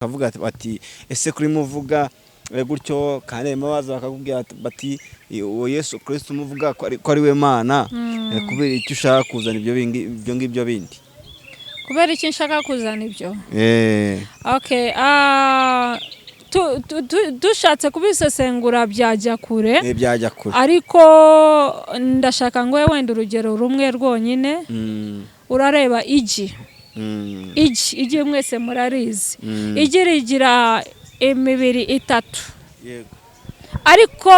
Bakavuga bati: "Ese kuri muvuga gutyo?" Kandi harimo abaza bakakubwira bati: "Uwo Yesu Kirisito umuvuga ko ari we Mana, kubera icyo ushaka kuzana ibyo ngibyo bindi?" Kubera iki nshaka kuzana ibyo? Okay, dushatse kubisesengura byajya kure. Byajya kure. Ariko ndashaka ngo wenda urugero rumwe rwonyine. Urareba igi. Igi mwese murarizi. Igi rigira imibiri itatu, ariko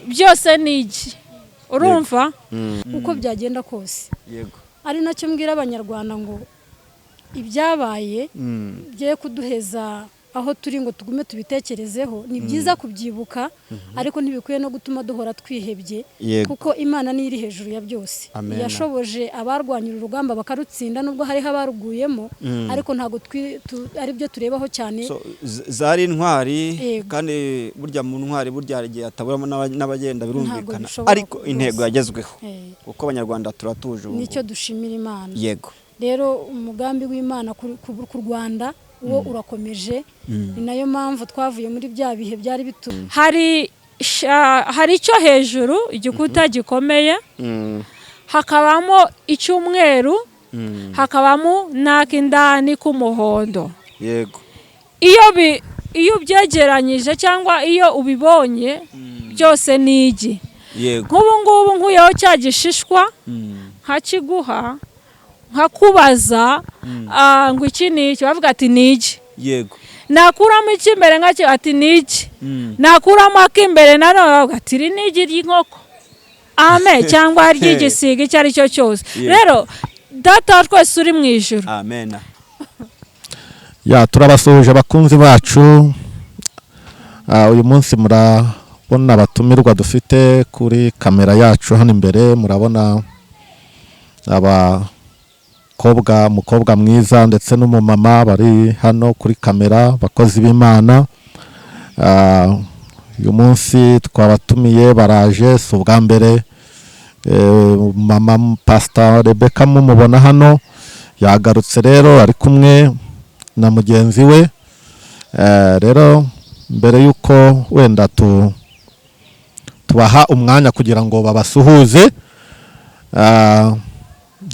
byose ni igi, urumva? Uko byagenda kose, ari nacyo mbwira Abanyarwanda ngo ibyabaye bye kuduheza aho turi ngo tugume tubitekerezeho. Ni byiza kubyibuka, ariko ntibikwiye no gutuma duhora twihebye, kuko Imana niyo iri hejuru ya byose. Amen. Yashoboje abarwanya uru rugamba bakarutsinda, nubwo hariho abaruguyemo, ariko ntabwo ari byo turebaho cyane. So, zari intwari. Kandi burya mu ntwari, burya hari igihe hataburamo n'abagenda, birumvikana. Bishoboka Ariko rwose. intego yagezweho, kuko Abanyarwanda turatuje ubu Nicyo ngubu. dushimira Imana. Rero umugambi w'Imana ku Rwanda wo urakomeje, ni nayo mpamvu twavuye muri bya bihe byari bitu Hari icyo hejuru, igikuta gikomeye, hakabamo icyumweru, hakabamo n'ak'indani k'umuhondo. Iyo ubyegeranyije cyangwa iyo ubibonye, byose ni igi. Nk'ubu ngubu nkuyeho cya gishishwa, nkakiguha, nkakubaza ngo iki ni iki, bavuga ati: "Ni igi." Nakuramo icy'imbere nkacyo, ati: "Ni igi." Nakuramo ak'imbere nanone, bavuga ati: "Iri ni igi ry'inkoko ame cyangwa ry'igisiga icyo ari cyo cyose." Rero Data wa twese uri mu ijuru. Amen. Ya, turabasuhuje abakunzi bacu. Uyu munsi murabona abatumirwa dufite kuri kamera yacu hano imbere. Murabona abakobwa, umukobwa mwiza ndetse n'umumama bari hano kuri kamera, abakozi b'Imana. Uyu munsi twabatumiye baraje, si ubwa mbere. Mama Pastor Rebecca mumubona hano yagarutse rero ari kumwe na mugenzi we. Rero mbere y'uko wenda tubaha umwanya kugira ngo babasuhuze,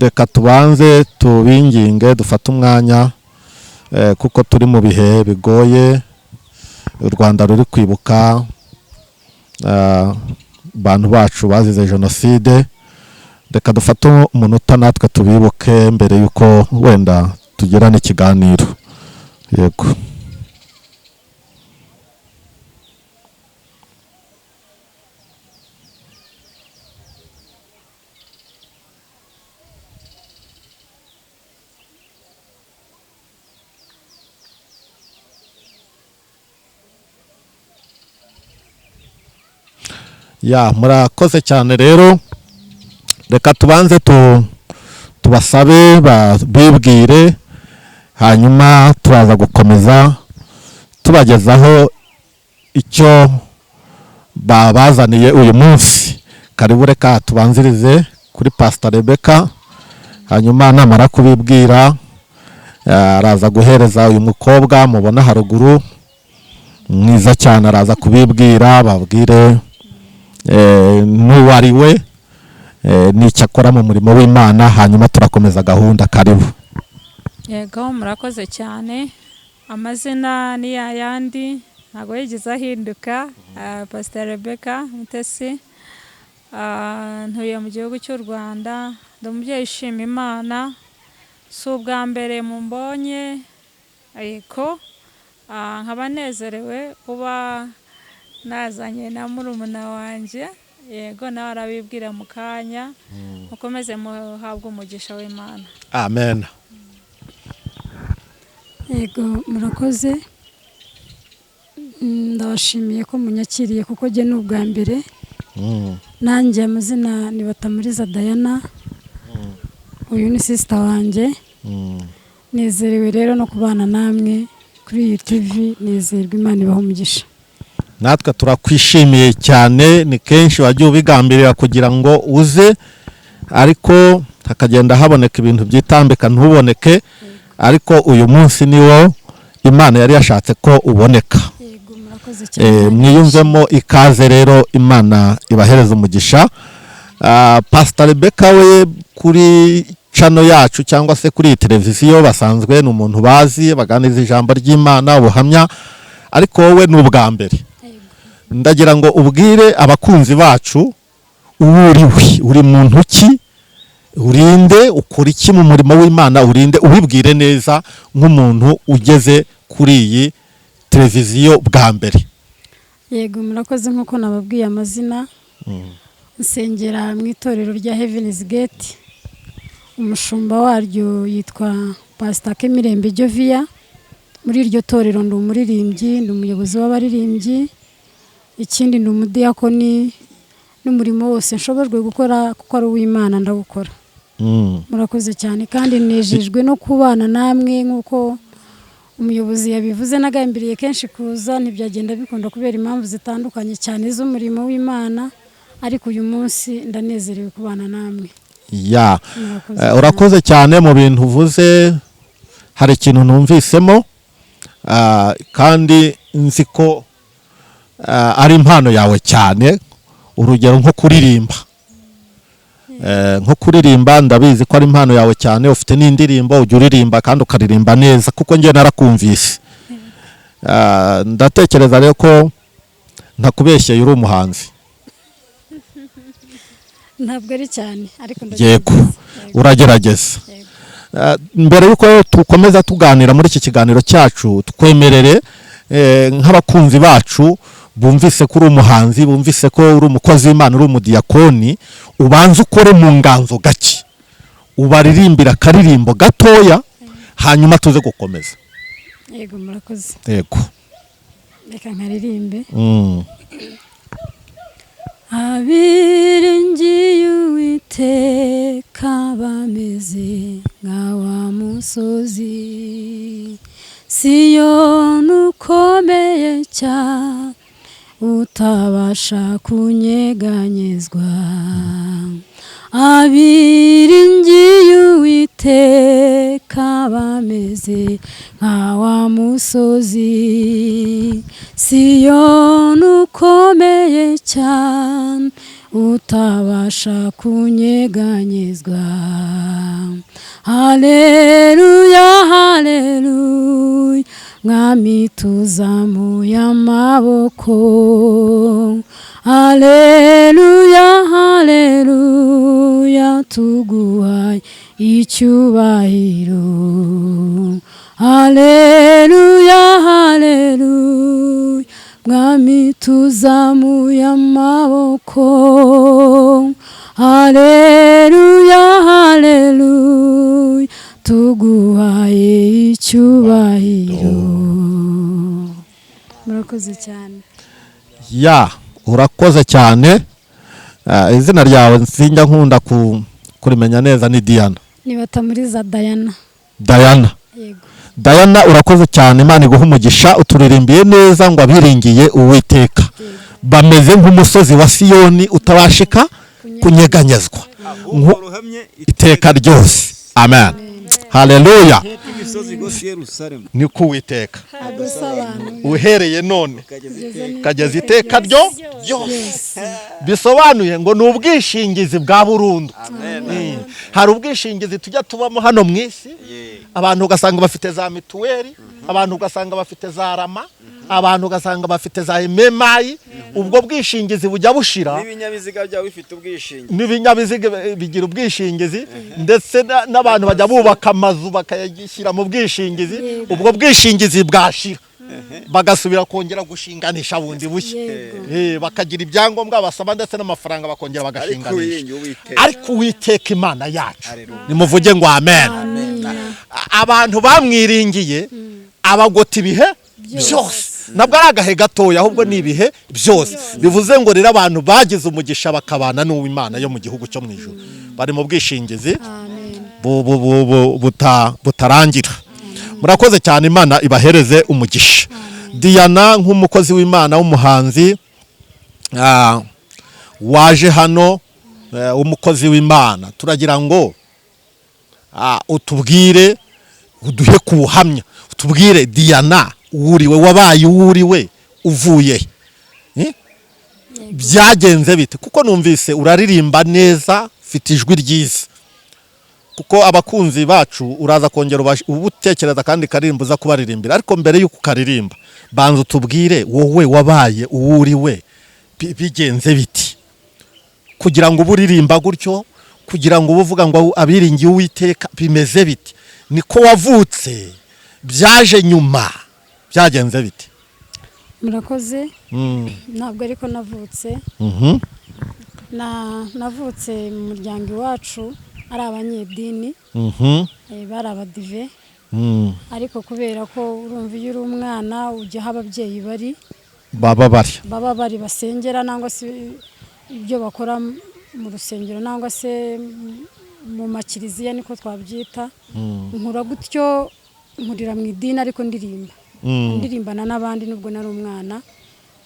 reka tubanze tubinginge dufate umwanya, kuko turi mu bihe bigoye, u Rwanda ruri kwibuka abantu bacu bazize jenoside. Reka dufate umunota natwe tubibuke mbere y'uko wenda tugirana ikiganiro. Yego. Ya, murakoze cyane. Rero reka tubanze tubasabe bibwire, hanyuma turaza gukomeza tubagezaho icyo babazaniye uyu munsi. Karibu, reka tubanzirize kuri Pastor Rebecca, hanyuma namara kubibwira araza guhereza uyu mukobwa mubona haruguru mwiza cyane, araza kubibwira, babwire n'uwo ari we, n'icyo akora mu murimo w'Imana, hanyuma turakomeza gahunda. Karibu. Yego, murakoze cyane. Amazina ni yayandi, ntabwo yigeze ahinduka. Pastor Rebecca Mutesi. Ntuye mu gihugu cy'u Rwanda, ndi umubyeyi ushima Imana. Si ubwa mbere mumbonye, ariko nkaba nezerewe kuba nazanye na murumuna wanjye. Yego, nawe arabibwira mu kanya. Mukomeze muhabwe umugisha w'Imana. Amen. Yego, murakoze. Ndabashimiye ko munyakiriye, kuko jye ni ubwa mbere. Nanjye amazina ni Batamuriza Diana, uyu ni sister wanjye. Nezerewe rero no kubana namwe kuri iyi TV, nezerwa. Imana ibaha umugisha. Natwe turakwishimiye cyane. Ni kenshi wagiye ubigambirira kugira ngo uze, ariko hakagenda haboneka ibintu byitambika ntuboneke, ariko uyu munsi ni wo. Imana yari yashatse ko uboneka. Yego, murakoze cyane. Mwiyumvemo ikaze rero, Imana ibahereza umugisha. Pastor Rebecca we kuri channel yacu cyangwa se kuri iyi televiziyo basanzwe ni umuntu bazi baganiriza ijambo ry'Imana, ubuhamya, ariko wowe ni ubwa mbere. Ndagira ngo ubwire abakunzi bacu uwo uriwe, uri muntu ki, urinde, ukora iki mu murimo w'Imana, urinde, ubibwire neza nk'umuntu ugeze kuri iyi televiziyo bwa mbere. Yego, murakoze. Nk'uko nababwiye amazina, nsengera mu itorero rya Heaven's Gate, umushumba waryo yitwa Pastor Kemirembe Jovia. Muri iryo torero ndi umuririmbyi, ndi umuyobozi w'abaririmbyi, ikindi ndi umudiyakoni, n'umurimo wose nshobojwe gukora kuko ari uw'Imana ndawukora. Murakoze cyane, kandi nejejwe no kubana namwe. Nk'uko umuyobozi yabivuze, nagambiriye kenshi kuza ntibyagenda bikunda kubera impamvu zitandukanye cyane z'umurimo w'Imana, ariko uyu munsi ndanezerewe kubana namwe. Murakoze cyane. Urakoze cyane. Mu bintu uvuze hari ikintu numvisemo, kandi nzi ko ari impano yawe cyane, urugero nko kuririmba. Nko kuririmba ndabizi ko ari impano yawe cyane, ufite n'indirimbo ujya uririmba kandi ukaririmba neza, kuko njye narakumvise. Ndatekereza rero ko ntakubeshyeye, uri umuhanzi. Ntabwo ari cyane, ariko Yego. ndagerageza. Yego. Uragerageza. Yego. Mbere y'uko dukomeza tuganira muri iki kiganiro cyacu, twemerere nk'abakunzi bacu bumvise ko uri umuhanzi, bumvise ko uri umukozi w'Imana, uri umudiyakoni, ubanze ukore mu nganzo gake, ubaririmbira akaririmbo gatoya, hanyuma tuze gukomeza. Yego, murakoze. Yego. Reka nkaririmbe. Abiringiye Uwiteka bameze nka wa musozi Siyoni ukomeye cyane, utabasha kunyeganyezwa. Abiringiye Uwiteka bameze nka wa musozi Siyoni ukomeye cyane, utabasha kunyeganyezwa. Haleluya, haleluya, Mwami tuzamuye amaboko. Haleluya, haleluya, tuguhaye icyubahiro. Haleluya, haleluya, Mwami tuzamuye amaboko. Haleluya, haleluya, tuguhaye icyubahiro. Murakoze cyane. Ya, urakoze cyane. Izina ryawe sinjya nkunda kurimenya neza, ni Diana? Ni Batamuriza Diana. Diana. Yego. Diana, urakoze cyane, Imana iguha umugisha. Uturirimbiye neza ngo abiringiye Uwiteka bameze nk'umusozi wa Siyoni utabashika kunyeganyezwa. Ahubwo ruhamye iteka ryose. Amen, haleluya. Nk'uko imisozi igose Yerusalemu, Niko Uwiteka Agose abantu uhereye none ukageza iteka. kageza iteka ryo ryose. Bisobanuye ngo ni ubwishingizi bwa burundu. Amen. Hari ubwishingizi tujya tubamo hano mu isi, abantu ugasanga bafite za mituweli, abantu ugasanga bafite za RAMA, abantu ugasanga bafite za MMI. Ubwo bwishingizi bujya bushira. N'ibinyabiziga byabo bifite ubwishingizi. N'ibinyabiziga bigira ubwishingizi, ndetse n'abantu bajya bubaka amazu bakayashyira mu bwishingizi. Ubwo bwishingizi bwashira bagasubira kongera gushinganisha bundi bushya. Bakagira ibyangombwa basaba ndetse n'amafaranga, bakongera Ariko bagashinganisha. uwiringiye Uwiteka. Ariko Uwiteka Imana yacu, Haleluya. nimuvuge ngo amen. Amina. Abantu bamwiringiye abagota ibihe byose. Ntabwo ari agahe gatoya, ahubwo ni ibihe byose. Bivuze ngo rero abantu bagize umugisha bakabana n'uw'Imana yo mu gihugu cyo mu ijuru bari mu bwishingizi Amen. butarangira. Murakoze cyane, Imana ibahereze umugisha. Diana, nk'umukozi w'Imana w'umuhanzi, waje hano, w'umukozi w'Imana, turagira ngo utubwire, uduhe ku buhamya, utubwire uko waje muri uyu murimo. Utubwire Diana wuriwe, wabaye uwuriwe, uvuye he? Eh? Byagenze bite? Kuko numvise uraririmba neza, ufite ijwi ryiza. Kuko abakunzi bacu uraza kongera uba utekereza kandi karirimba uza kubaririmbira, ariko mbere y'uko ukaririmba banza utubwire wowe wabaye uwuriwe, bigenze biti kugira ngo ube uririmba gutyo, kugira ngo ube uvuga ngo abiringiye Uwiteka, bimeze biti? Niko wavutse, byaje nyuma, byagenze biti? Murakoze. Ntabwo ariko navutse. Navutse mu muryango iwacu ari abanyedini, bari abadive. Ariko kubera ko urumva iyo uri umwana ujya aho ababyeyi bari, baba bari, baba bari basengera, nangwa se ibyo bakora mu rusengero, nangwa se mu makiriziya niko twabyita. Nkura gutyo, nkurira mu idini ariko ndirimba, ndirimbana n'abandi nubwo nari umwana,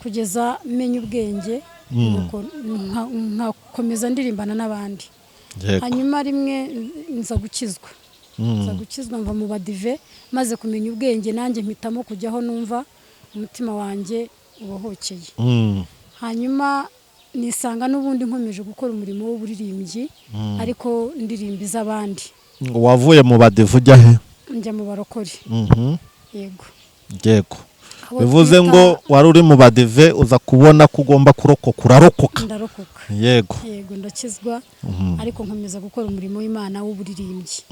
kugeza menya ubwenge, nuko nkakomeza ndirimbana n'abandi. Hanyuma rimwe nza gukizwa mva mu badive. Maze kumenya ubwenge nanjye mpitamo kujyaho numva umutima wanjye ubohokeye. Hanyuma nisanga n'ubundi nkomeje gukora umurimo w'uburirimbyi, ariko ndirimba iz'abandi. Ngo wavuye mu badive ujya he? Njya mu barokore. Yego. Abo Bivuze twita- ngo wari uri mu badive, uza kubona ko ugomba kurokoka, urarokoka. Ndarokoka. Yego, ndakizwa, ariko nkomeza gukora umurimo w'Imana w'uburirimbyi,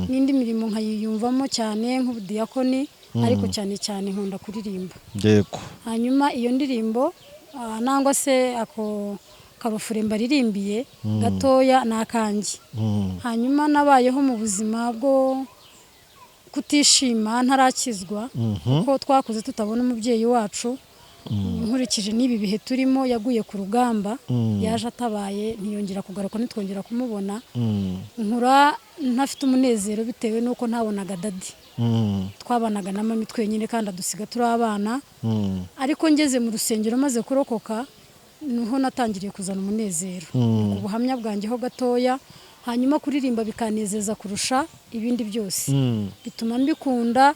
n'indi mirimo nkayiyumvamo cyane nk'ubudiyakoni, ariko cyane cyane nkunda kuririmba. Hanyuma iyo ndirimbo, nangwa se ako karufure mbaririmbiye gatoya, ni akanjye. Hanyuma nabayeho mu buzima bwo kutishima ntarakizwa, kuko twakuze tutabona umubyeyi wacu. Nkurikije n'ibi bihe turimo, yaguye ku rugamba, yaje atabaye, ntiyongera kugaruka, ntitwongera kumubona. Nkura ntafite umunezero bitewe n'uko ntabonaga daddy. Twabanaga na mami twenyine kandi adusiga turi abana. Ariko ngeze mu rusengero, maze kurokoka, niho natangiriye kuzana umunezero. Ku buhamya bwanjye ho gatoya. Hanyuma kuririmba bikanezeza kurusha ibindi byose, bituma mbikunda.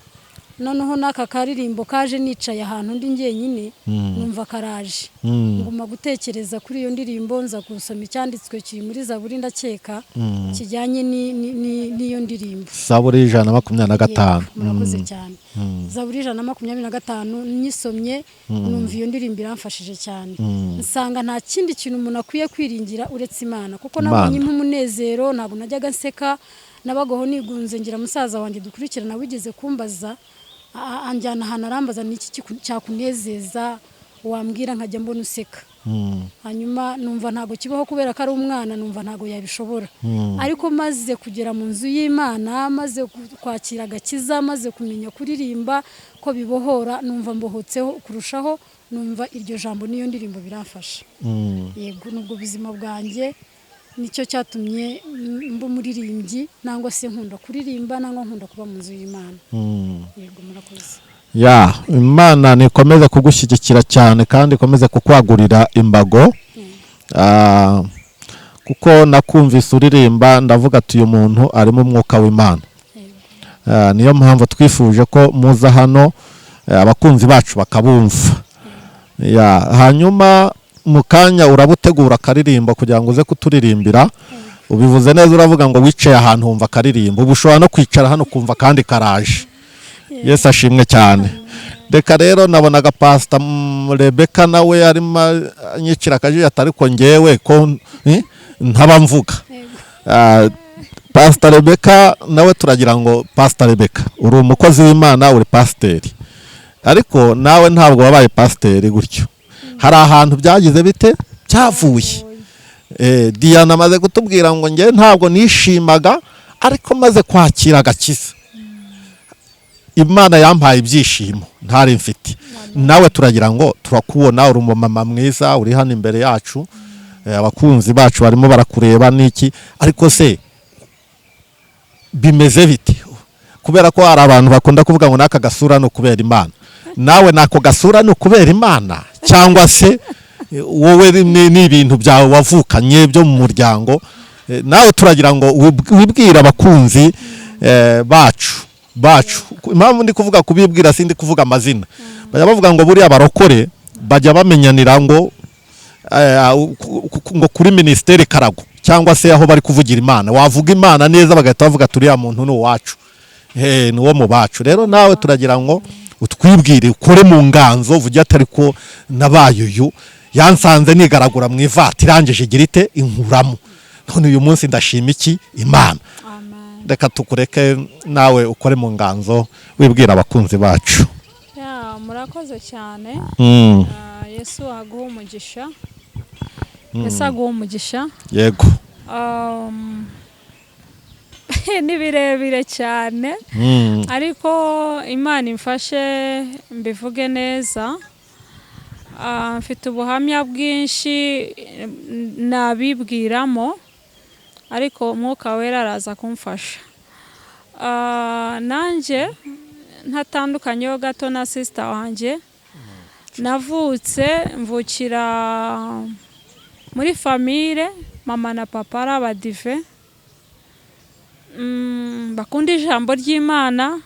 Noneho n'aka karirimbo kaje nicaye ahantu ndi njyenyine, numva karaje, nguma gutekereza kuri iyo ndirimbo, nza gusoma icyanditswe kiri muri Zaburi, ndakeka, kijyanye n'iyo ndirimbo. Zaburi 125. Yego, murakoze cyane. Zaburi 125, nyisomye numva iyo ndirimbo iramfashije cyane. Nsanga nta kindi kintu umuntu akwiye kwiringira uretse Imana, kuko nabonye Imana. nk'umunezero. Ntabwo najyaga nseka, nabagaho nigunze. Ngira musaza wanjye dukurikirana wigeze kumbaza, anjyana ahantu arambaza: "Ni iki cyakunezeza wambwira nkajya mbona useka?" Hanyuma numva ntabwo kibaho, kubera ko ari umwana, numva ntabwo yabishobora. Ariko maze kugera mu nzu y'Imana, maze kwakira agakiza, maze kumenya kuririmba ko bibohora, numva mbohotseho kurushaho. Numva iryo jambo n'iyo ndirimbo biramfasha. Yego, nubwo buzima bwanjye nicyo cyatumye mba umuririmbyi, nangwa se nkunda kuririmba, nangwa nkunda kuba mu nzu y'Imana. Yego, murakoze. Ya, Imana nikomeze kugushyigikira cyane kandi ikomeze kukwagurira imbago. Kuko nakumvise uririmba ndavuga ati uyu muntu arimo umwuka w'Imana. Niyo mpamvu twifuje ko muza hano, abakunzi bacu bakabumva. Ya, hanyuma mu kanya urabutegura akaririmbo kugira ngo uze kuturirimbira. Ubivuze neza, uravuga ngo wicaye ahantu wumva akaririmbo, ubu ushobora no kwicara hano ukumva kandi karaje. Yesu ashimwe cyane. Reka rero nabonaga Pasita Rebeka nawe arimo anyicira akajisho, ariko ngewe ko ntaba mvuga. Pasita Rebeka nawe turagira ngo, Pasita Rebeka, uri umukozi w'Imana, uri pasiteri, ariko nawe ntabwo wabaye pasiteri gutyo, hari ahantu byagize bite, byavuye. Diana amaze kutubwira ngo njye ntabwo nishimaga, ariko maze kwakira agakiza Imana yampaye ibyishimo ntari mfite. Nawe turagira ngo turakubona, uri umumama mwiza uri hano imbere yacu, abakunzi bacu barimo barakureba n'iki, ariko se bimeze bite? Kubera ko hari abantu bakunda kuvuga ngo n'aka gasura ni ukubera Imana, nawe n'ako gasura ni ukubera Imana, cyangwa se wowe ni ibintu byawe wavukanye byo mu muryango? Nawe turagira ngo wibwire abakunzi bacu. bacu. Impamvu ndi kuvuga kubibwira, sindi kuvuga amazina, bajya bavuga ngo buriya barokore bajya bamenyanira ngo ngo kuri minisiteri Karago cyangwa se aho bari kuvugira Imana, wavuga Imana neza bagahita bavuga turiya muntu ni uwacu, ni uwo mu bacu. Rero nawe turagira ngo utwibwire, ukore mu nganzo, uvuge atari ko nabaye uyu yansanze nigaragura mu ivati, irangije igira ite, inkuramo, none uyu munsi ndashima iki? Imana. Amen. Reka tukureke nawe ukore mu nganzo, wibwira abakunzi bacu. Ya, murakoze cyane. Ah, Yesu aguha umugisha, Yesu aguha umugisha. Yego. Ni birebire cyane, ariko Imana imfashe mbivuge neza. Ah, mfite ubuhamya bwinshi nabibwiramo, ariko Umwuka Wera araza kumfasha. Ah, nanjye ntatandukanyeho gato na sister wanjye, navutse mvukira muri famille, mama na papa ari abadive, bakunda ijambo ry'Imana,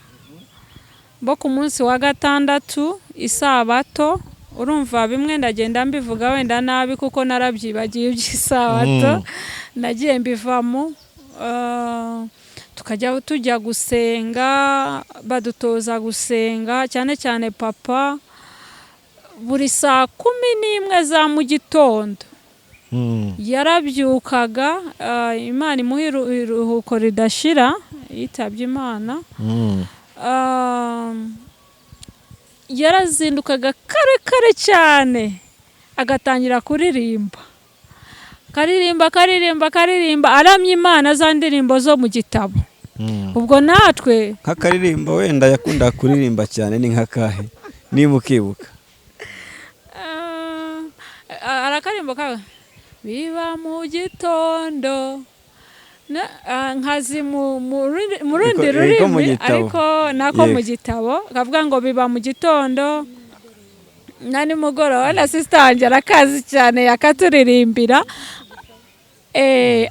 bo ku munsi wa gatandatu, isabato. Urumva bimwe ndagenda mbivuga wenda nabi kuko narabyibagiye iby'isabato, nagiye mbivamo. Tukajya tujya gusenga, badutoza gusenga cyane cyane papa buri saa 11 za mu gitondo yarabyukaga. Imana imuha iruhuko ridashira, yitabye Imana. Yarazindukaga kare kare cyane, agatangira kuririmba, akaririmba, akaririmba, akaririmba, aramya Imana za ndirimbo zo mu gitabo. Ubwo natwe Nk'akaririmbo wenda yakunda kuririmba cyane ni nk'akahe, niba ukibuka? Ah, arakarimbo kawe biba mu gitondo nkazi mu rundi Ariko mu rurimi gitabo. Ariko nako mu gitabo kavuga ngo biba mu gitondo na nimugoroba, na sister wanjye arakazi cyane, yakaturirimbira.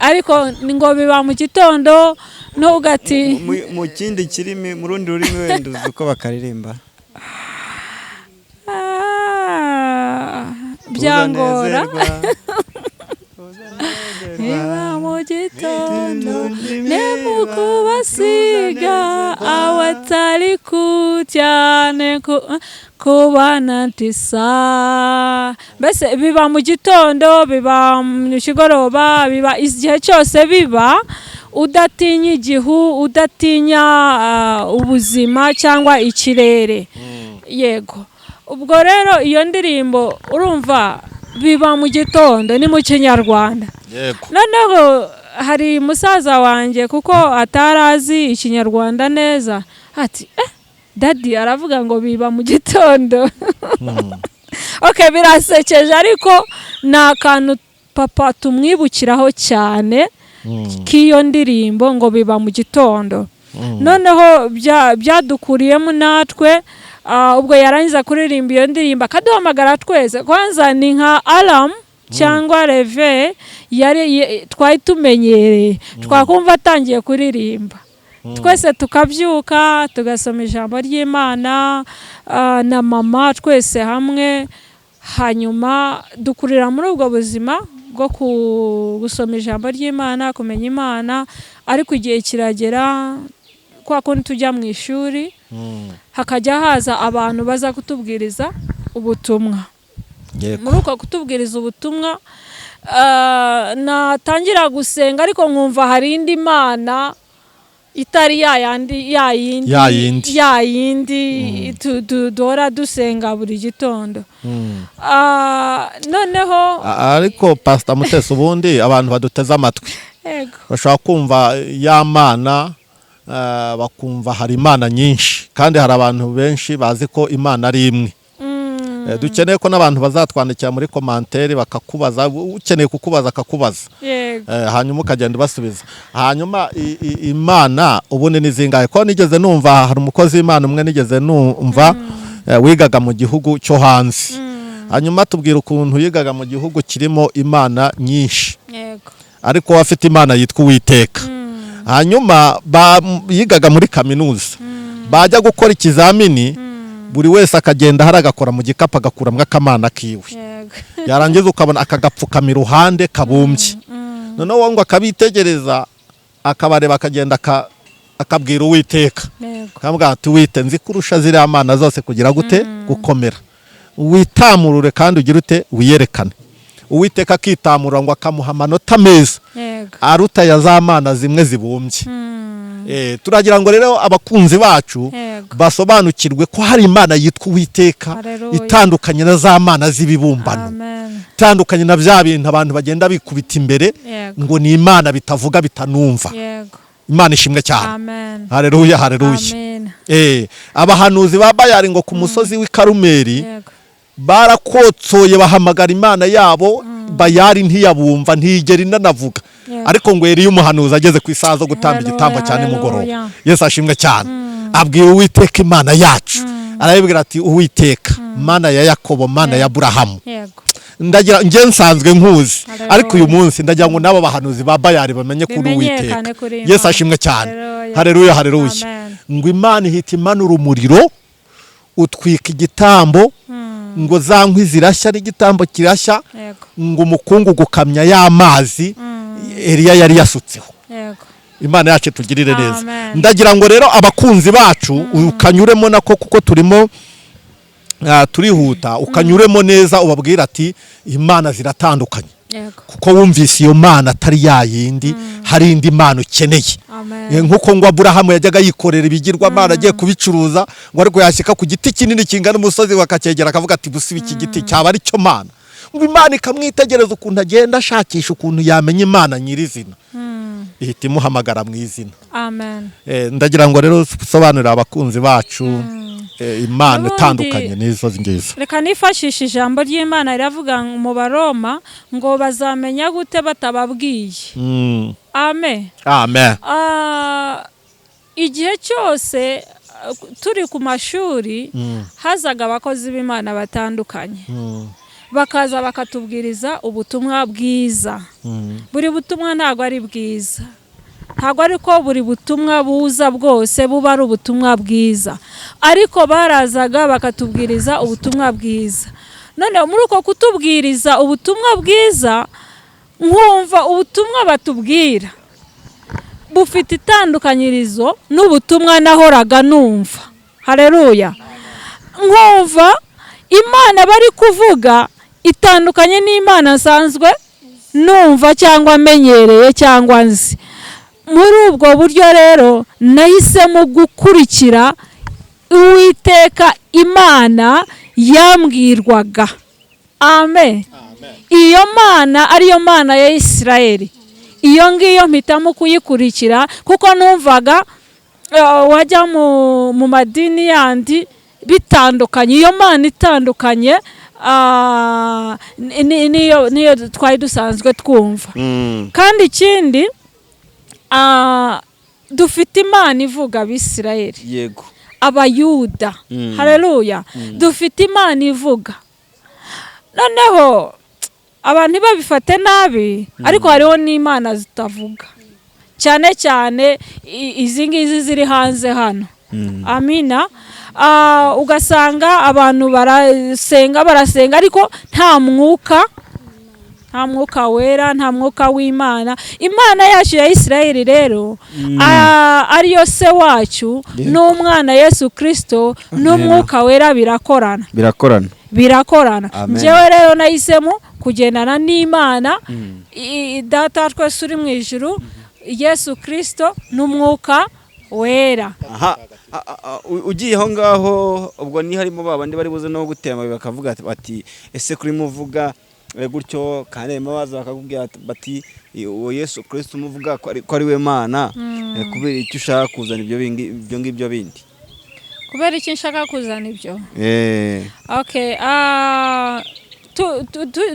Ariko ni ngo biba mu gitondo ntugati Mu kindi kirimi, mu rundi rurimi wenda uzi uko bakaririmba? Ah, byangora. Niba mu gitondo nemukubasiga awatari ku cyane kubana ntisa. Mbese biba mu gitondo, biba mu kigoroba, biba igihe cyose, biba udatinya igihu, udatinya ubuzima cyangwa ikirere. Yego, ubwo rero iyo ndirimbo urumva biba mu gitondo ni mu Kinyarwanda. Noneho hari musaza wanjye, kuko atari azi Ikinyarwanda neza, ati daddy aravuga ngo biba mu gitondo. Ok, birasekeje, ariko ni akantu papa tumwibukiraho cyane k'iyo ndirimbo ngo biba mu gitondo. Noneho byadukuriyemo natwe. Ubwo yarangiza kuririmba iyo ndirimbo akaduhamagara twese. Kwanza ni nka alarm cyangwa réveil yari twari tumenyereye. Twakumva atangiye kuririmba, twese tukabyuka, tugasoma ijambo ry'Imana na mama twese hamwe. Hanyuma dukurira muri ubwo buzima bwo gusoma ijambo ry'Imana, kumenya Imana. Ariko igihe kiragera, kwa kundi tujya mu ishuri, hakajya haza abantu baza kutubwiriza ubutumwa. Muri uko kutubwiriza ubutumwa, natangira gusenga ariko nkumva hari indi mana itari ya yandi, ya yindi, Ya yindi. ya yindi duhora dusenga buri gitondo. Noneho Ariko Pasita Mutesi, ubundi abantu baduteze amatwi bashobora kumva ya mana, bakumva hari imana nyinshi, kandi hari abantu benshi bazi ko Imana ari imwe. Dukeneye ko n'abantu bazatwandikira muri commentaire bakakubaza, ukeneye kukubaza akakubaza. Hanyuma ukagenda ubasubiza. Hanyuma imana ubundi ni zingahe? Ko nigeze numva hari umukozi w'Imana umwe nigeze numva, wigaga mu gihugu cyo hanze, hanyuma tubwira ukuntu yigaga mu gihugu kirimo imana nyinshi, ariko we afite Imana yitwa Uwiteka. Hanyuma yigaga muri kaminuza. Bajya gukora ikizamini, buri wese akagenda hari agakora mu gikapu, agakuramo akamana kiwe. Yarangiza ukabona akagapfukama iruhande kabumbye. Noneho wowe ngo akabitegereza, akabareba, akagenda akabwira Uwiteka, akamubwira ati: "Wite, nzi kurusha ziriya mana zose kugira gute? Gukomera. Witamurure kandi ugire ute? Wiyerekane." Uwiteka akitamurura, ngo akamuha amanota meza aruta ya za mana zimwe zibumbye. Turagira ngo rero abakunzi bacu basobanukirwe ko hari Imana yitwa Uwiteka, Haleluya. itandukanye na za mana z'ibibumbano, Amen. itandukanye na bya bintu abantu bagenda bikubita imbere ngo ni Imana bitavuga, bitanumva. Imana ishimwe cyane. Amen. Hareruya, hareruya. Amen. Abahanuzi ba Bayari ngo ku musozi w'i Karumeli barakotsoye, bahamagara imana yabo Bayari, ntiyabumva, ntiyigera inanavuga. Ariko ngo Eliya umuhanuzi ageze ku isaha zo gutamba Haleluya, igitambo cya nimugoroba, haleluya. Yesu ashimwe cyane, abwira Uwiteka Imana yacu, arabibwira ati: "Uwiteka Mana ya Yakobo, Mana ya Aburahamu, ndagira njye nsanzwe nkuzi, Haleluya. ariko uyu munsi ndagira ngo n'abo bahanuzi ba Bayari bamenye kuri Bimenyekane Uwiteka." kuri Yesu Imana. ashimwe cyane. Haleluya. Hareruya, hareruya. Amen. Ngo Imana ihita imanura umuriro, utwika igitambo, ngo za nkwi zirashya n'igitambo kirashya, ngo umukungugu ukamya y'amazi Eliya yari yasutseho. Imana yacu tugirire neza. Amen. Ndagira ngo rero abakunzi bacu ukanyuremo nako, kuko turimo turihuta, ukanyuremo neza, ubabwira ati: "Imana ziratandukanye," kuko wumvise iyo mana atari ya yindi, hari indi mana ukeneye. Amen. Nk'uko ngo Aburahamu yajyaga yikorera ibigirwamana agiye kubicuruza, ngo ariko yashyika ku giti kinini kingana umusozi, bakacyegera, akavuga ati: "Busiba iki giti cyaba ari cyo mana?" Ngo Imana ikamwitegereza ukuntu agenda ashakisha ukuntu yamenya Imana nyirizina, ihita imuhamagara mu izina. Amen. Ndagira ngo rero usobanurire abakunzi bacu Imana itandukanye n'izo ngizo. Reka nifashishe ijambo ry'Imana riravuga mu Baroma ngo: "Bazamenya gute batababwiye?" Amen. Amen. Igihe cyose turi ku mashuri, hazaga abakozi b'Imana batandukanye, bakaza bakatubwiriza ubutumwa bwiza. Buri butumwa ntabwo ari bwiza, ntabwo ariko buri butumwa buza bwose buba ari ubutumwa bwiza, ariko barazaga bakatubwiriza ubutumwa bwiza. None muri uko kutubwiriza ubutumwa bwiza, nkumva ubutumwa batubwira bufite itandukanyirizo n'ubutumwa nahoraga numva. Hareruya! Nkumva Imana bari kuvuga itandukanye n'Imana nsanzwe numva cyangwa menyereye cyangwa nzi. Muri ubwo buryo rero nahisemo gukurikira Uwiteka Imana yambwirwaga. Amen. Iyo Mana ariyo Mana ya Isirayeli, iyo ngiyo mpitamo kuyikurikira, kuko numvaga wajya mu madini yandi bitandukanye, iyo Mana itandukanye niyo twari dusanzwe twumva. Kandi ikindi, dufite Imana ivuga, Abisirayeli, Abayuda. Hareruya! Dufite Imana ivuga. Noneho abantu ntibabifate nabi, ariko hariho n'imana zitavuga, cyane cyane izi ngizi ziri hanze hano. Amina. Ugasanga abantu barasenga, barasenga, ariko nta mwuka, nta Mwuka Wera, nta Mwuka w'Imana. Imana yacu ya Isirayeli rero, ariyo Se wacu, n'umwana Yesu Kirisito n'Umwuka Wera birakorana. Birakorana. Birakorana. Amen. Njyewe rero nahisemo kugendana n'Imana Data twese uri mu ijuru, Yesu Kirisito n'Umwuka Wera. Aha, ugiye aho ngaho, ubwo ni harimo ba bandi bari buze no gutera amabuye, bakavuga bati: "Ese kuri muvuga gutyo, kandi harimo abaza bakakubwira bati: 'Uwo Yesu Kirisito umuvuga ko ari we Mana, kubera icyo ushaka kuzana ibyo ngibyo bindi?'" Kubera iki nshaka kuzana ibyo? Okay,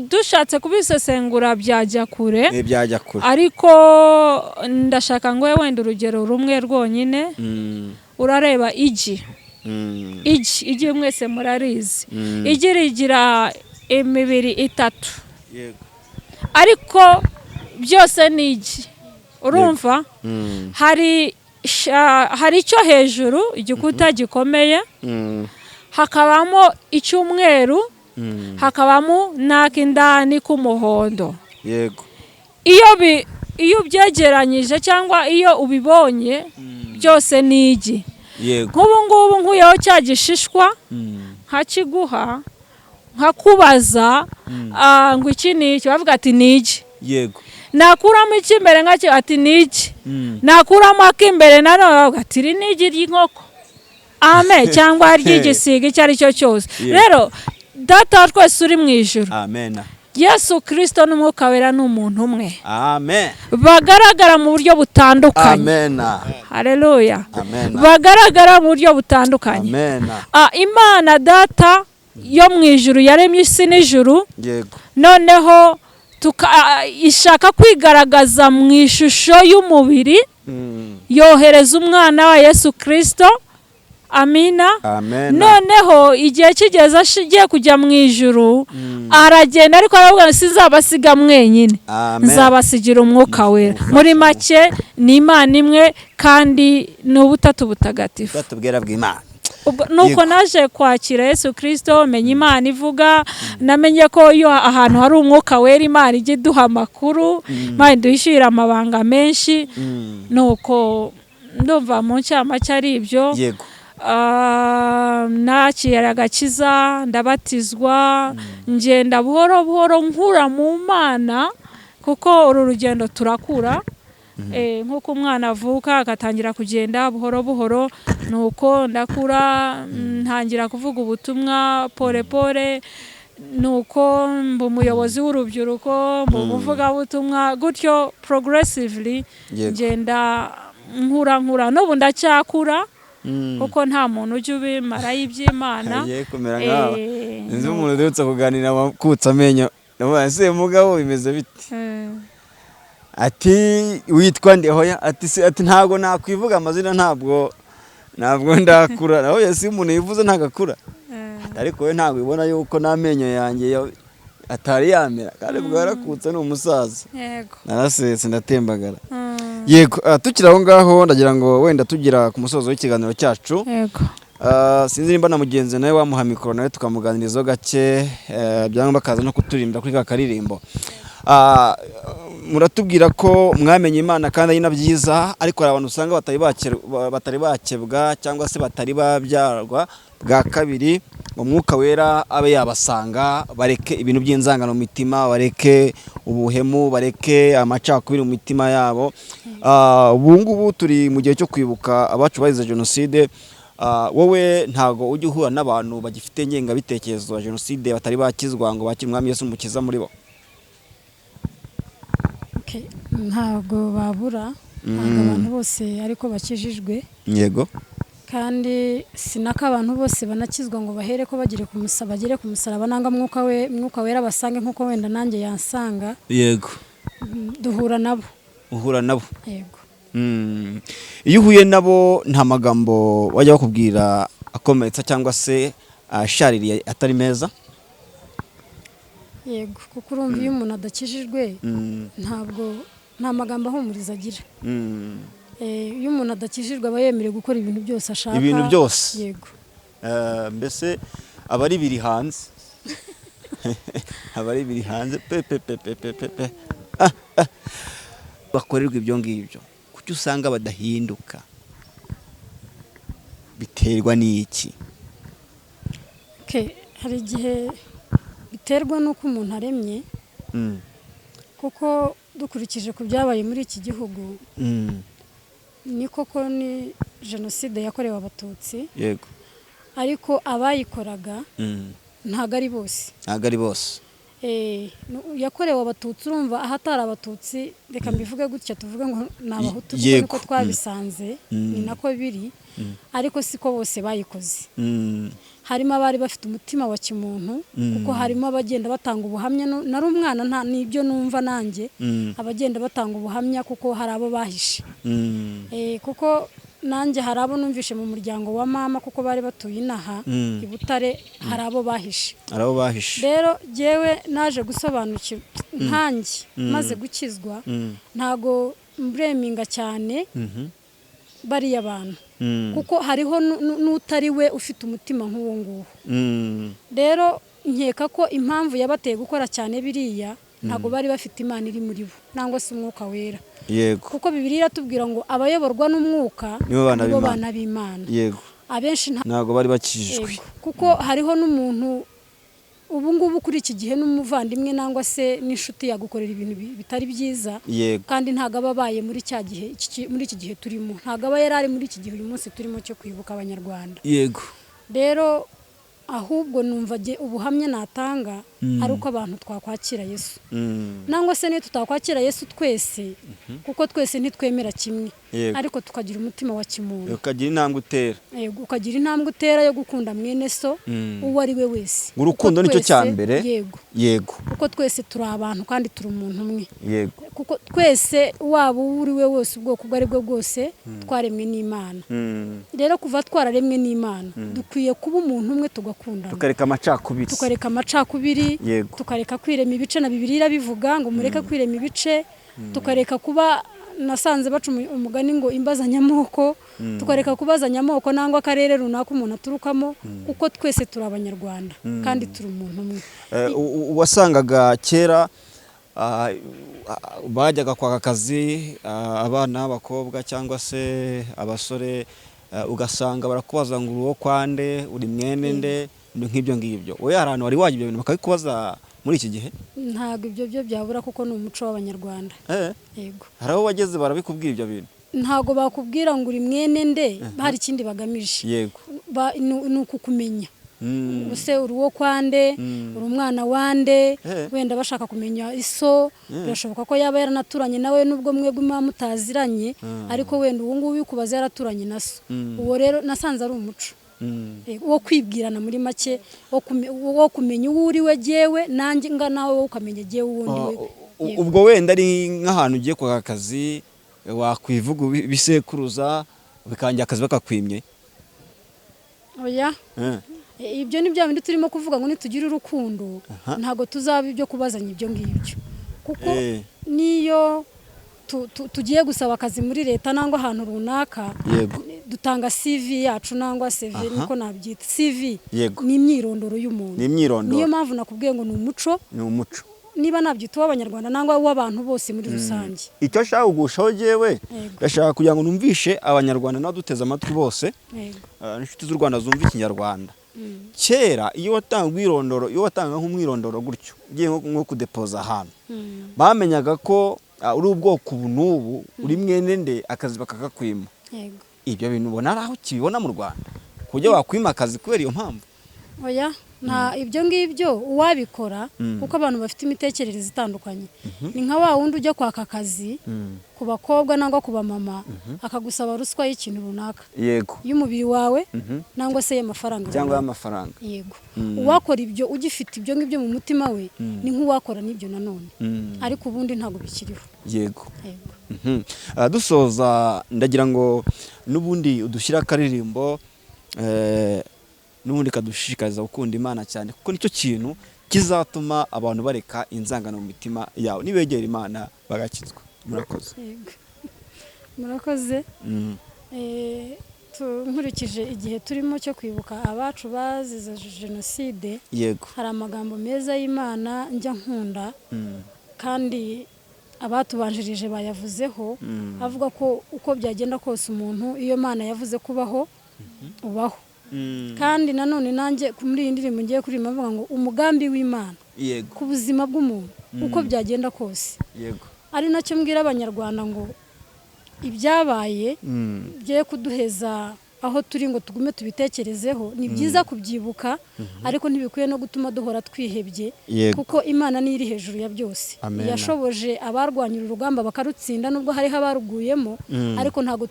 dushatse kubisesengura byajya kure. Byajya kure. Ariko ndashaka ngo wenda urugero rumwe rwonyine. Urareba igi. Igi mwese murarizi. Igi rigira imibiri itatu, ariko byose ni igi, urumva? Hari Hari icyo hejuru, igikuta gikomeye, hakabamo icyumweru, hakabamo n'ak'indani k'umuhondo. Yego. Iyo ubyegeranyije cyangwa iyo ubibonye, byose ni igi. Yego. Nk'ubu ngubu nkuyeho cya gishishwa, nkakiguha, nkakubaza ngo iki ni iki, bavuga ati ni igi. Yego. Nakuramo icy'imbere nkacyo, ati ni igi. Nakuramo ak'imbere nanone, bavuga ati iri ni igi ry'inkoko ame cyangwa ry'igisiga icyo ari cyo cyose. Rero Data wa twese uri mu ijuru, Amen. Yesu Kirisito n'Umwuka Wera ni umuntu umwe, Amen. bagaragara mu buryo butandukanye. Amen. Haleluya. Amen. Bagaragara mu buryo butandukanye. Amen. Imana Data yo mu ijuru yaremye isi n'ijuru. Yego. Noneho ishaka kwigaragaza mu ishusho y'umubiri, yohereza umwana wa Yesu Kirisito. Amina. Amen. Noneho igihe kigeze agiye kujya mu ijuru, aragenda, ariko aravuga ngo sinzabasiga mwenyine, Amen. nzabasigira Umwuka Wera. Muri make ni Imana imwe kandi ni ubutatu butagatifu. Batubwira bw'Imana. Ubwo nuko naje kwakira Yesu Kirisito, menya Imana ivuga, namenye ko iyo ahantu hari Umwuka Wera, Imana ijya iduha amakuru, Imana iduhishurira amabanga menshi. Nuko ndumva mu ncamake ari ibyo. Yego. Nakira agakiza, ndabatizwa, ngenda buhoro buhoro nkura mu Mana, kuko uru rugendo turakura. Nk'uko umwana avuka agatangira kugenda buhoro buhoro, nuko ndakura, ntangira kuvuga ubutumwa pole pole, nuko mba umuyobozi w'urubyiruko, mba umuvugabutumwa, gutyo progressively ngenda nkura nkura, n'ubu ndacyakura, kuko nta muntu ujya ubimarayo iby'Imana. Agiye kumera nkawe. Nzi umuntu uherutse kuganira wakutse amenyo, ndamubaza: "Ese mugabo, bimeze bite?" Ati: "Witwa nde?" "Hoya," ati, ati "ntabwo nakwivuga amazina, ntabwo ndakura." Nawe si umuntu yivuze ntabwo akura. Ariko we ntabwo ubona yuko n'amenyo yanjye atari yamera, kandi ubwo yarakutse ni umusaza. Narasetse ndatembagara. Yego, tukiri aho ngaho, ndagira ngo wenda tugira ku musozo w'ikiganiro cyacu. Sinzi nimba na mugenzi nawe wamuha mikoro, nawe tukamuganirizaho gake, byangwa bakaza no kuturimbira kuri ka karirimbo. Muratubwira ko mwamenye Imana kandi ari na byiza, ariko hari abantu usanga batari bakebwa cyangwa se batari babyarwa bwa kabiri ngo Mwuka Wera abe yabasanga, bareke ibintu by'inzangano mu mitima, bareke ubuhemu, bareke amacakubiri mu mitima yabo. Ubu ngubu turi mu gihe cyo kwibuka abacu bazize jenoside. Wowe ntago ujya uhura n'abantu bagifite ingengabitekerezo ya jenoside, batari bakizwa ngo bakire Umwami Yesu Umukiza muri bo? Okay, ntabwo babura, ntabwo abantu bose ariko bakijijwe. Kandi si nako abantu bose banakizwa ngo bahere ko bagere ku musaraba, bagere ku musaraba nanga Mwuka we, Mwuka Wera basange nk'uko wenda nanjye yansanga. Duhura nabo. Uhura nabo? Yego. Iyo uhuye nabo, nta magambo bajya bakubwira akomeretsa cyangwa se ashaririye atari meza? Yego, kuko urumva iyo umuntu adakijijwe, ntabwo nta magambo ahumuriza agira. Iyo umuntu adakijijwe aba yemerewe gukora ibintu byose ashaka. Ibintu byose. Yego. Mbese aba ari biri hanze, aba ari biri hanze pe pe pe pe pe pe pe. Ah. Bakorerwa ibyo ngibyo, kuki usanga badahinduka? Biterwa n'iki? Okay, hari igihe biterwa n'uko umuntu aremye, kuko dukurikije ku byabaye muri iki gihugu, ni koko ni jenoside yakorewe Abatutsi, ariko abayikoraga ntabwo ari bose. Ntabwo ari bose. Yakorewe Abatutsi, urumva ahatari Abatutsi, reka mbivuge gutya, tuvuge ngo ni Abahutu, kuko niko twabisanze, ni nako biri, ariko siko bose bayikoze. Harimo abari bafite umutima wa kimuntu, kuko harimo abagenda batanga ubuhamya. Nari umwana, nta n'ibyo numva nanjye, abagenda batanga ubuhamya kuko hari abo bahishe. Kuko nanjye hari abo numvishe mu muryango wa mama, kuko bari batuye inaha i Butare, hari abo bahishe. Hari abo bahishe. Rero jyewe naje gusobanukirwa nkanjye maze gukizwa, ntago mbreminga cyane. Bariya bantu, kuko hariho n'utari we ufite umutima nk'uwo nguwo. Rero nkeka ko impamvu yabateye gukora cyane biriya, ntabwo bari bafite Imana iri muri bo nangwa se Umwuka Wera. Kuko Bibiliya iratubwira ngo abayoborwa n'Umwuka nibo bana nibo b'Imana. bana b'Imana. Abenshi nta Ntabwo bari bakijijwe. Yego. Kuko hariho n'umuntu ubu ngubu kuri iki gihe, n'umuvandimwe nangwa se n'inshuti, yagukorera ibintu bitari byiza, kandi ntabwo aba abaye muri cya gihe muri iki gihe turimo, ntabwo aba yari ari muri iki gihe uyu munsi turimo cyo kwibuka Abanyarwanda. Rero ahubwo numva ubuhamya natanga ari uko abantu twakwakira Yesu, nangwa se niyo tutakwakira Yesu twese, kuko twese ntitwemera kimwe, ariko tukagira umutima wa kimuntu. Ukagira intambwe utera. Yego, ukagira intambwe utera yo gukunda mwene so uwo ari we wese. Urukundo Kuko nicyo cya mbere. Yego. Kuko twese turi abantu kandi turi umuntu umwe. Kuko twese, waba uwo uri we wese, ubwoko ubwo ari bwo bwose, twaremwe n'Imana. Rero kuva twararemwe n'Imana, dukwiye kuba umuntu umwe, tugakundana. Tukareka amacakubiri. Tukareka amacakubiri. Tukareka kwirema ibice, na Bibiliya irabivuga ngo mureke kwirema ibice. Tukareka kuba, nasanze baca umugani ngo imbazanyamoko, tukareka kubazanya amoko nangwa akarere runaka umuntu aturukamo, kuko twese turi Abanyarwanda kandi turi umuntu umwe. Wasangaga kera bajyaga kwaka akazi, abana b'abakobwa cyangwa se abasore, ugasanga barakubaza ngo uri uwo kwande, uri mwene nde, ibintu nk'ibyo ngibyo. Wowe hari ahantu wari wajya ibyo bintu bakabikubaza muri iki gihe? Ntabwo ibyo byo byabura, kuko ni umuco w'Abanyarwanda. Yego. Hari aho wageze barabikubwira ibyo bintu? Ntabwo bakubwira ngo uri mwene nde hari ikindi bagamije. Ni ukukumenya. Ubuse uri uwo kwande, uri umwana wande? Wenda bashaka kumenya iso. Birashoboka ko yaba yaranaturanye nawe, nubwo mwebwe muba mutaziranye, ariko wenda ubu ngubu ukubaza yaraturanye na so. Uwo rero nasanze ari umuco wo kwibwirana muri make, wo kumenya uwo uri we, jyewe nanjye nga nawe, wowe ukamenya jyewe uwo ndi we. Yego. Ubwo wenda ari nk'ahantu ugiye kwaka akazi, wakwivuga ibisekuruza bikangira akazi bakakwimye? Oya. Ibyo ni bya bindi turimo kuvuga ngo nitugira urukundo, ntabwo tuzaba ibyo kubazanya ibyo ngibyo, kuko niyo tugiye gusaba akazi muri leta nangwa ahantu runaka, dutanga CV yacu nangwa CV, niko nabyita CV. Ni imyirondoro y'umuntu. Ni imyirondoro. Niyo mpamvu nakubwiye ngo ni umuco. Ni umuco. Niba nabyita uw'Abanyarwanda nangwa uw'abantu bose muri rusange. Icyo nshaka kugushaho jyewe, ndashaka kugira ngo numvishe Abanyarwanda n'abaduteze amatwi bose, inshuti z'u Rwanda zumva Ikinyarwanda, kera iyo watanga umwirondoro, iyo watanga nk'umwirondoro gutyo ugiye nko kudepoza ahantu, bamenyaga ko uri ubwoko ubu n'ubu, uri mwene nde, akazi bakakakwima. Ibyo bintu ubona ari aho kibibona mu Rwanda, ku buryo wakwima akazi kubera iyo mpamvu? Oya, nta ibyo ngibyo uwabikora, kuko abantu bafite imitekerereze itandukanye. Ni nka wa wundi ujya kwaka akazi ku bakobwa nangwa ku bamama, akagusaba ruswa y'ikintu runaka, y'umubiri wawe nangwa se y'amafaranga cyangwa runaka. Y'amafaranga. Yego. Uwakora ibyo ugifite ibyo ngibyo mu mutima we, ni nk'uwakora n'ibyo nanone, ariko ubundi ntabwo bikiriho. Yego. Dusoza, ndagira ngo n'ubundi udushyire akaririmbo, n'ubundi kadushishikariza gukunda Imana cyane, kuko nicyo kintu kizatuma abantu bareka inzangano mu mitima yabo nibegera Imana bagakizwa. Murakoze. Yego, murakoze. Nkurikije igihe turimo cyo kwibuka abacu bazize jenoside, hari amagambo meza y'Imana njya nkunda, kandi abatubanjirije bayavuzeho, avuga ko uko byagenda kose umuntu, iyo Mana yavuze kubaho, ubaho. Kandi nanone nanjye muri iyi ndirimbo ngiye kuririmba avuga ngo umugambi w'Imana ku buzima bw'umuntu, uko byagenda kose, ari nacyo mbwira Abanyarwanda ngo ibyabaye bye kuduheza aho turi ngo tugume tubitekerezeho. Ni byiza kubyibuka, ariko ntibikwiye no gutuma duhora twihebye, kuko Imana niyo iri hejuru ya byose. Amen. Yashoboje abarwanya uru rugamba bakarutsinda, nubwo hariho abaruguyemo, ariko ntabwo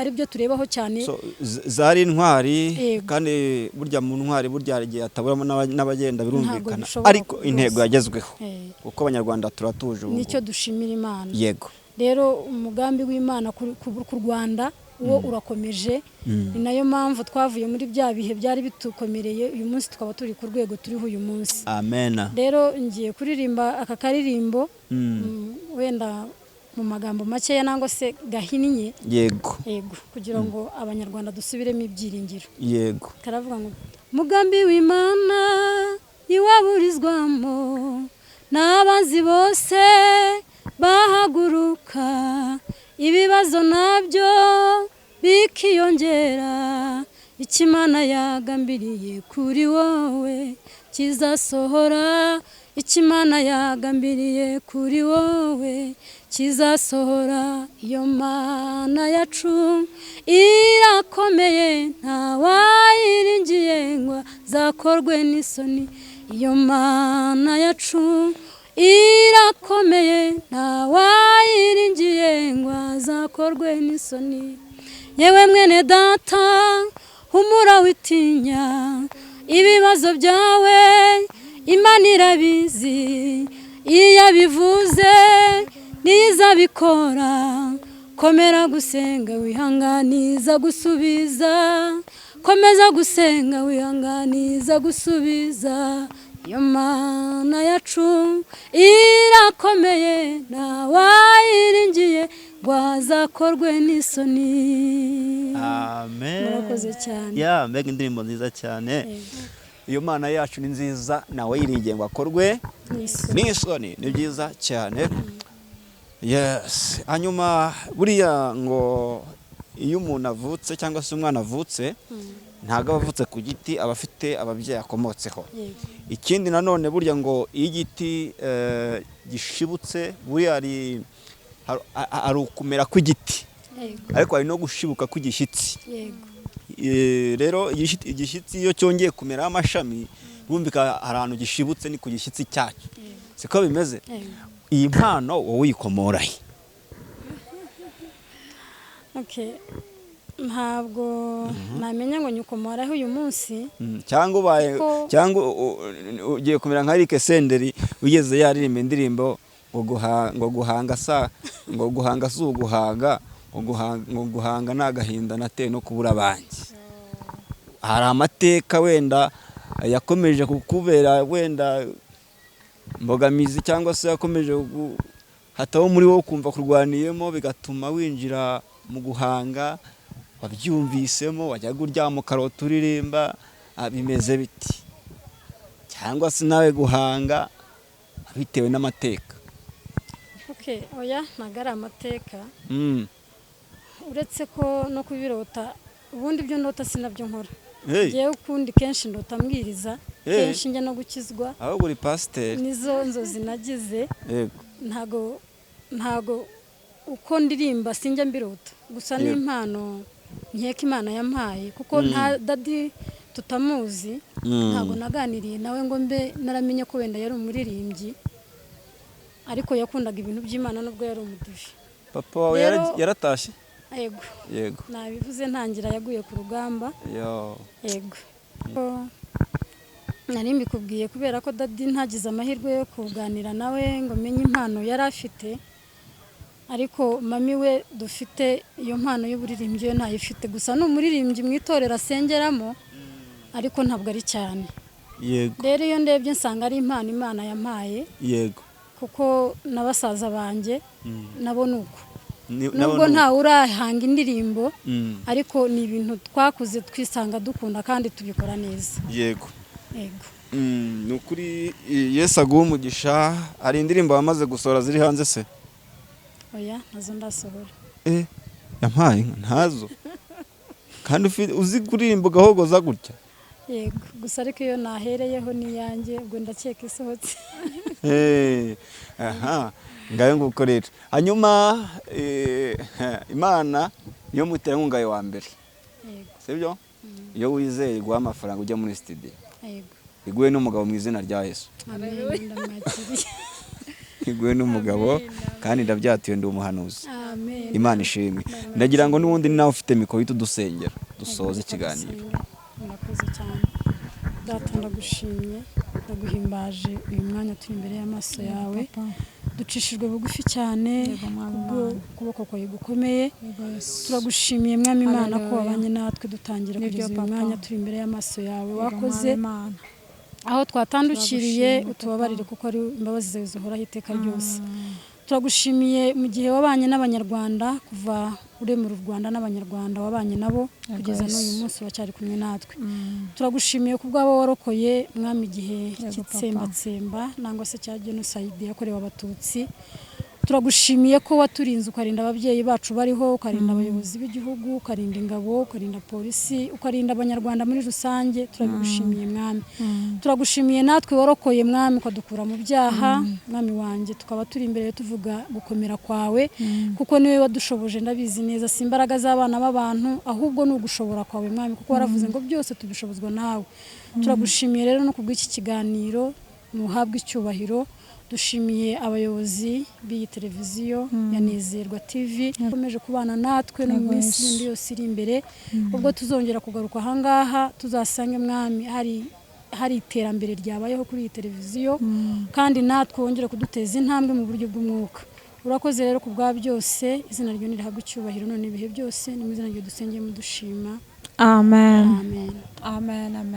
ari byo turebaho cyane. So, zari intwari. Kandi burya mu ntwari, burya hari igihe hataburamo n'abagenda, birumvikana. Bishoboka Ariko rwose. intego yagezweho, kuko Abanyarwanda turatuje ubu. Nicyo dushimira Imana. Rero umugambi w'Imana ku Rwanda wo urakomeje. Ni nayo mpamvu twavuye muri bya bihe byari bitukomereye, uyu munsi tukaba turi ku rwego turiho uyu munsi. Amen. Rero ngiye kuririmba aka karirimbo, wenda mu magambo makeya nangwa se gahinnye. Yego. Yego, kugira ngo Abanyarwanda dusubiremo ibyiringiro. Yego. Karavuga ngo mugambi w'Imana iwaburizwamo n'abanzi bose bahaguruka, ibibazo nabyo bikiyongera, icyo Imana yagambiriye kuri wowe kizasohora, icyo Imana yagambiriye kuri wowe kizasohora. Iyo Mana yacu irakomeye, ntawayiringiye ngo azakorwe n'isoni. Iyo Mana yacu irakomeye, ntawayiringiye ngo azakorwe n'isoni. Yewe mwene data, humura witinya, ibibazo byawe Imana irabizi, iyo yabivuze ntizabikora. Komera gusenga wihanganiza gusubiza, komeza gusenga wihanganiza gusubiza. Iyo Mana yacu irakomeye, ntawayiringiye ngo azakorwe n'isoni. Amen. Murakoze cyane. Ya, mbega indirimbo nziza cyane. Iyo Mana yacu ni nziza, nawe yiringiye ngo akorwe n'isoni. Ni byiza cyane. Yes. Hanyuma buriya ngo iyo umuntu avutse cyangwa se umwana avutse, ntabwo aba avutse ku giti, aba afite ababyeyi akomotseho. Ikindi nanone burya ngo iyo igiti gishibutse, buriya hari ukumera kw'igiti, ariko hari no gushibuka kw'igishyitsi. Rero igishyitsi iyo cyongeye kumeraho amashami, bumvika hari ahantu gishibutse, ni ku gishyitsi cyacyo. Siko bimeze? Iyi mpano wowe uyikomora he? Okay. Ntabwo namenya ngo nyukomoraho uyu munsi. Cyangwa ubaye, cyangwa ugiye kumera nka Eric Senderi wigeze yaririmba indirimbo ngo guhanga sa, ngo guhanga si uguhaga, ngo guhanga ni agahinda nateye no kubura abanjye. Hari amateka wenda yakomeje kukubera wenda mbogamizi, cyangwa se yakomeje hataho muri wowe kumva kurwaniyemo, bigatuma winjira mu guhanga, wabyumvisemo, wajyaga uryama ukarota uririmba, bimeze biti? Cyangwa se nawe guhanga bitewe n'amateka? Okay, oya ntabwo ari amateka. Uretse ko no kubirota, ubundi ibyo ndota sinabyo nkora. Ngewe ukundi kenshi ndota mbwiriza, kenshi njya no gukizwa. Ahubwo uri pasiteri. Nizo nzozi nagize. Yego. Ntago uko ndirimba sinjya mbirota. Gusa ni impano nkeka Imana yampaye, kuko nta dadi tutamuzi, ntago naganiriye nawe ngo mbe naramenye ko wenda yari umuririmbyi, ariko yakundaga ibintu by'Imana nubwo yari umudive. Papa wawe yaratashye? Yego. Yego. Nabivuze ntangira, yaguye ku rugamba. Yo. Yego. Nari mbikubwiye kubera ko dadi ntagize amahirwe yo kuganira nawe ngo menye impano yari afite, ariko mami we dufite iyo mpano y'uburirimbyi yo ntayifite. Gusa ni umuririmbyi mu itorero asengeramo, ariko ntabwo ari cyane. Yego. Rero iyo ndebye nsanga ari impano Imana yampaye. Yego. Kuko nabasaza banjye nabo nuko. Nubwo nta urahanga indirimbo, ariko ni ibintu twakuze twisanga dukunda kandi tubikora neza. Yego. Yego. Ni ukuri Yesu aguhe umugisha. Hari indirimbo wamaze gusohora ziri hanze se? Oya, nazo ndasohora. Yampaye ntazo. Kandi uzi kuririmba ugahogoza gutya? Yego, gusa ariko iyo nahereyeho ni yanjye, ubwo ndakeka isohotse. Aha, ngayo nguko rero. Hanyuma Imana niyo muterankunga wa mbere. Yego. Sibyo? Iyo wizeye iguha amafaranga ujya muri studio. Yego. Iguhe n'umugabo mu izina rya Yesu. Amen, ndamwakiriye. Iguhe n'umugabo, kandi ndabyatuye ndi umuhanuzi. Amen. Imana ishimwe. Ndagira ngo n'ubundi nawe ufite mikoro tudusengera dusoze ikiganiro. Murakoze cyane. Data ndagushimye, ndaguhimbaje uyu mwanya turi imbere y'amaso yawe. Ducishijwe bugufi cyane kubwo kuboko kwawe gukomeye. Turagushimiye Mwami Imana ko wabanye natwe dutangira kugeza uyu mwanya turi imbere y'amaso yawe. Wakoze aho twatandukiriye, utubabarire kuko ari imbabazi zawe zihoraho iteka ryose. Turagushimiye mu gihe wabanye n'Abanyarwanda kuva uremera u Rwanda n'Abanyarwanda wabanye nabo kugeza n'uyu munsi uracyari kumwe natwe. Turagushimiye ku bw'abo warokoye, Mwami, igihe cy'itsembatsemba nangwa se cya jenoside yakorewe Abatutsi. Turagushimiye ko waturinze, ukarinda ababyeyi bacu bariho, ukarinda abayobozi b'igihugu, ukarinda ingabo, ukarinda polisi, ukarinda Abanyarwanda muri rusange. Turabigushimiye, Mwami. Turagushimiye natwe warokoye, Mwami, ukadukura mu byaha, Mwami wanjye, tukaba turi imbere tuvuga gukomera kwawe, kuko niwe wadushoboje. Ndabizi neza, si imbaraga z'abana b'abantu, ahubwo ni ugushobora kwawe, Mwami, kuko waravuze ngo byose tubishobozwa nawe. Turagushimiye rero no kubw'iki kiganiro, ntuhabwe icyubahiro. Dushimiye abayobozi b'iyi televiziyo ya Nezerwa TV ikomeje kubana natwe no mu minsi yindi yose iri imbere. Ubwo tuzongera kugaruka ahangaha, tuzasange, Mwami, hari iterambere ryabayeho kuri iyi televiziyo, kandi natwe wongere kuduteza intambwe mu buryo bw'umwuka. Urakoze rero ku bwa byose. Izina ryo nirihabwe icyubahiro none ibihe byose. Ni mu izina ryo dusengeye mudushima. Amen. Amen. Amen, amen.